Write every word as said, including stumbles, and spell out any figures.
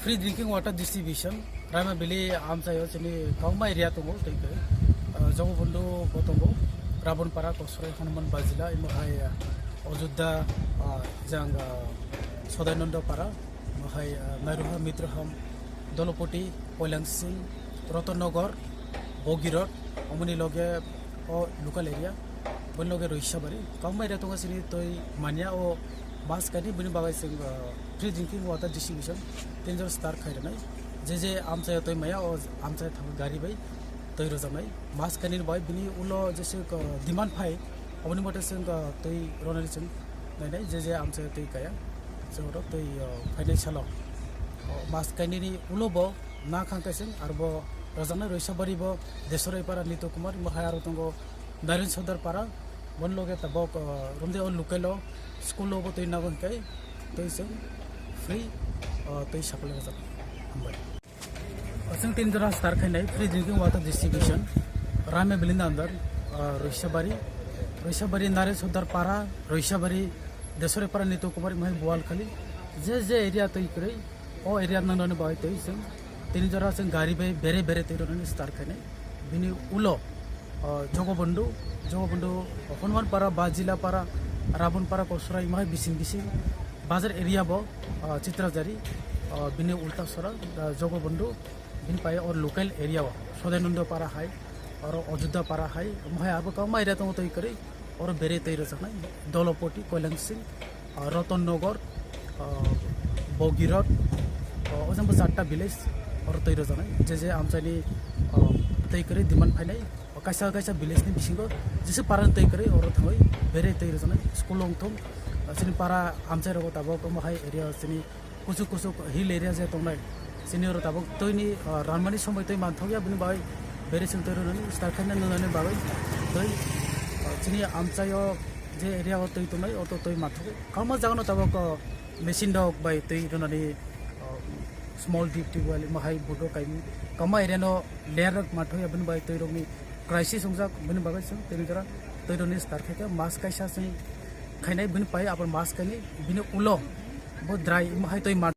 Free drinking water distribution, Raima Valley amchaio chini kwbangma area tongo, tei khe, ah, Jogobondhu bo tongo, Rabonpara, Kosrai, Hanuman Bazila, imo hai, ah, Ajudda, ah, jang, ah, Sodainanda Para, imo hai, ah, Nairuha, Mitraham, Dolopoti, Koilangsing, Rotonnogor, Bogirot, omoni loge o local area, boni loge Roisabari. Kwbangma area tongo chini twi manya o mas kainwi bini bagwi chwng, ah, free drinking water distribution tei jora start khai rwnai. Je je amchai twi maya o amchai thangwi gari bai twi rwjaknai. Mas kainwi bai bini ulo jese, ah, demand phai oboni mote chwng, ah, twi ronani chwng nainai je je amchai twi kaya. Chwng oro twi, ah, phainai salo. O mas kainwini ulo bo na khang kaising arbo rwjaknai Roisabari bo Deswrai Para Nito Kumar, imo hai aro tongo Naren Sodar Para, boni loge tabok, ah, romde o local o school o bo twi nago hwnkhe twi chwng free, ah, twi supply rwjak. Hambai. Chwng tin jora start khainai free drinking water distribution, Raima Valley ni under, ah, Roisabari, Roisabari Naren Sodar Para, Roisabari Deswrai Para Nito Kumar, imo hai Boalkhali, je je area twi kwrwi, o area nangnani bai twi chwng tini jora chwng gari bai bere bere twi rwnani start khainai. Bini ulo, o, Jogobondhu, Jogobondhu, Hanuman Para, Bazila Para, Rabon Para, Kosrai, imo hai bising bising bazar area bo, o, Chitrajari, o, bini ulta sora, o, Jogobondhu, bini pai o local area o Sodainanda Para hai, oro Ajudda Para hai, imo hai abo kwbangma area tongo twi kwrwi. Oro bere twi rwjaknai Dolopoti, Koilangsing, ah, Rotonnogor, ah, Bogirot, ah, o jang bo charta village oro twi rwjaknai. Je je amchaini, ah, twi kwrwi demand phainai, o kaisa kaisa village ni bisingo jesa para twi kwrwi oro thangwi bere twi rwjaknai. School wngthung, ah, chini para amchai rogo tabok omo hai area chini kuchuk kuchuk hill area je tongnai, chini oro tabok twini, ah, ranmani somoi twi manthokya, bini bagwi bere chwng twi rwnani start khaina nwnani bagwi twi, ah, chini amchaio je area o twi tongnai, oto twi manthokya. Kwbangma jagano tabok, ah, machine rok bai twi rwnani, ah, small deep tubewell, imo hai bodo kaimi kwbangma area no layer rok manthokya, bini bagwi twi rokni crisis wngjak, bini bagwi chwng tini jora twi rwnani start khaikha. Mas kaisa chwng khainai, bini pai abo mas kainwi, bini ulo bo dry, imo hai twi man-